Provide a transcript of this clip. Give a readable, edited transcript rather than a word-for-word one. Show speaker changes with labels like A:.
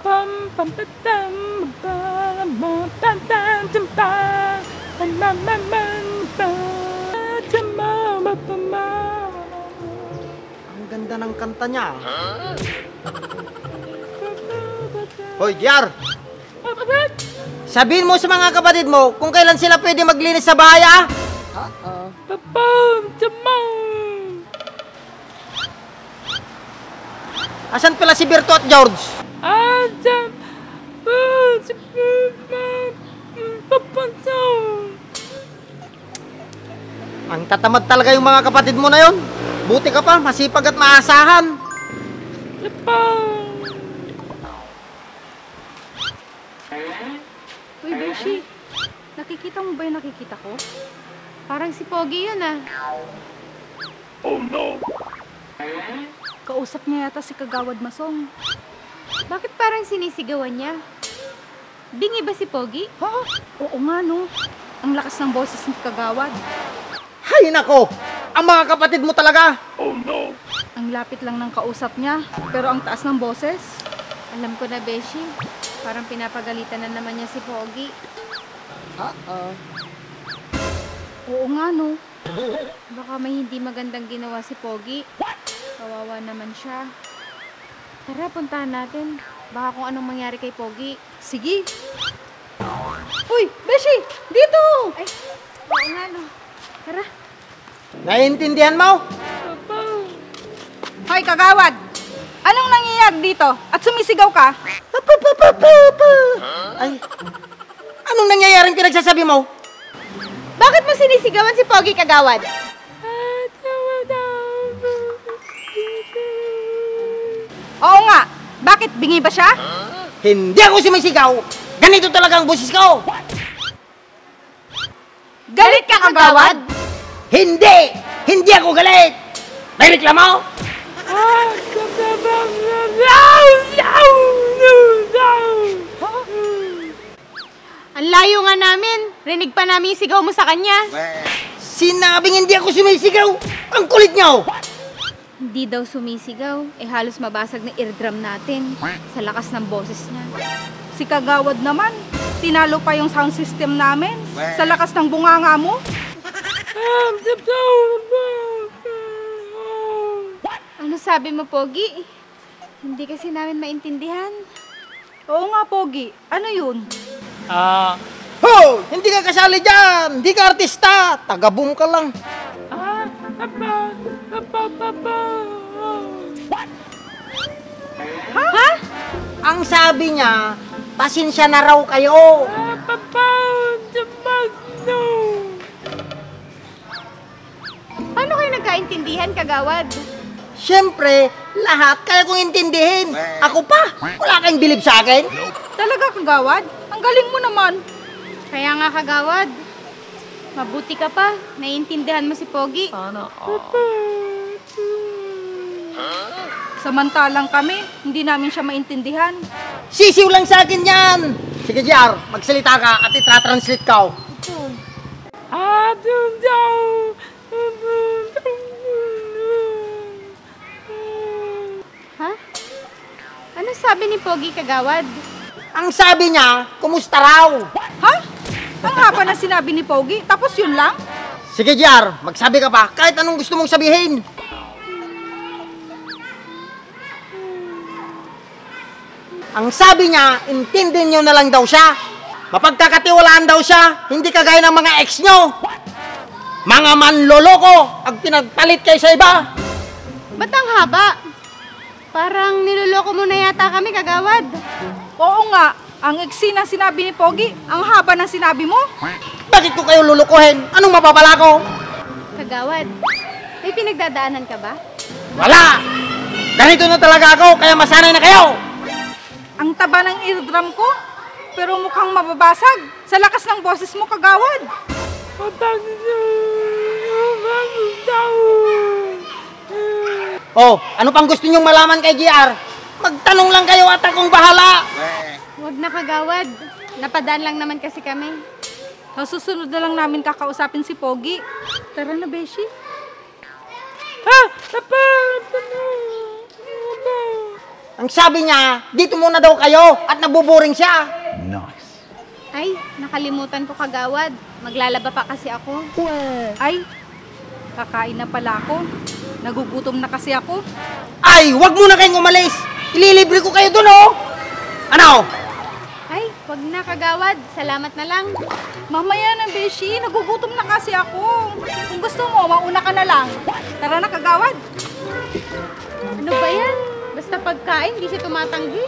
A: Ang ganda ng kanta niya. Hoy, JR! Sabihin mo sa mga kapatid mo kung kailan sila pwede maglinis sa bahay, ah? Asan pala si Berto at George? Ang tatamad talaga yung mga kapatid mo na yon. Buti ka pa, masipag at maasahan.
B: Uy, Beshi, nakikita mo ba yung nakikita ko? Parang si Pogi yun ah.
C: Oh no!
B: Kausap niya yata si Kagawad Masong.
D: Bakit parang sinisigawan niya? Bingi ba si Pogi?
B: Ha? Oo nga no. Ang lakas ng boses ni Kagawad.
A: Hay nako! Ang mga kapatid mo talaga!
C: Oh no!
B: Ang lapit lang ng kausap niya, pero ang taas ng boses.
D: Alam ko na, Beshi. Parang pinapagalitan na naman niya si Pogi.
B: Oo nga no.
D: Baka may hindi magandang ginawa si Pogi. Kawawa naman siya. Tara, puntahan natin. Baka kung anong mangyari kay Pogi.
B: Sige. Uy, Beshi! Dito!
D: Ay, oo nga no. Tara.
A: Naiintindihan mo?
B: Hoy, Kagawad! Anong nangyayari dito? At sumisigaw ka?
A: Ay, anong nangyayaring pinagsasabi mo?
D: Bakit mo sinisigawan si Pogi, Kagawad?
B: Oo nga. Bakit? Bingi ba siya?
A: Hindi ako sumisigaw! Ganito talaga ang boses ko!
B: Galit ka, Kagawad?
A: Hindi! Hindi ako galit! May reklamo?
D: Ang layo nga namin. Rinig pa namin yung sigaw mo sa kanya.
A: Sinabing hindi ako sumisigaw! Ang kulit niyo!
D: Hindi daw sumisigaw. Halos mabasag na eardrum natin. Sa lakas ng boses niya.
B: Si Kagawad naman. Tinalo pa yung sound system namin. Sa lakas ng bunganga mo.
D: Ano sabi mo, Pogi? Hindi kasi namin maintindihan.
B: Oo nga, Pogi. Ano yun?
A: Ho! Hindi ka kasali dyan! Hindi ka artista! Taga-boom ka lang.
D: Ha?
A: Ang sabi niya, pasensya na raw kayo.
D: Paano kayo nagkaintindihan, Kagawad?
A: Siyempre, lahat kaya kong intindihin. Ako pa, wala kang bilib sa akin.
B: Talaga, Kagawad? Ang galing mo naman.
D: Kaya nga, Kagawad. Mabuti ka pa. Naiintindihan mo si Pogi.
B: Samantalang kami, hindi namin siya maintindihan.
A: Sisiw lang sa akin yan. Sige, JR, magsalita ka at itra-translate ka.
D: Ha? Ano sabi ni Pogi, Kagawad?
A: Ang sabi niya, kumusta raw?
B: Ha? Ang haba na sinabi ni Pogi, tapos yun lang?
A: Sige, JR, magsabi ka pa kahit anong gusto mong sabihin. Ang sabi niya, intindihin nyo na lang daw siya. Mapagkakatiwalaan daw siya, hindi kagaya ng mga ex nyo. Mga manloloko, ang pinagpalit kayo sa iba.
D: Ba't ang haba? Parang niloloko mo na yata kami, Kagawad.
B: Oo nga, ang eksi na sinabi ni Pogi, ang haba ng sinabi mo.
A: Bakit ko kayo lulukuhin? Anong mapapala ko?
D: Kagawad, may pinagdadaanan ka ba?
A: Wala! Ganito na talaga ako, kaya masanay na kayo.
B: Ang taba ng eardrum ko, pero mukhang mababasag. Sa lakas ng boses mo, Kagawad.
A: Oh, ano pang gusto nyong malaman kay JR? Magtanong lang kayo at akong bahala.
D: Huwag na, Kagawad. Napadaan lang naman kasi kami.
B: Sa susunod na lang namin kakausapin si Pogi. Tara na, Beshi.
A: Ang sabi niya, dito muna daw kayo at nabuboring siya.
C: Nice.
D: Ay, nakalimutan ko kagawad. Maglalaba pa kasi ako.
B: Ay, kakain na pala ako. Nagugutom na kasi ako.
A: Ay, wag muna kayong umalis. Ililibre ko kayo dun, oh. Ano?
D: Ay, wag na kagawad. Salamat na lang.
B: Mamaya na, Beshi. Nagugutom na kasi ako. Kung gusto mo, mauna ka na lang. Tara na, kagawad.
D: Ano ba yan? Basta pagkain, di siya tumatanggi.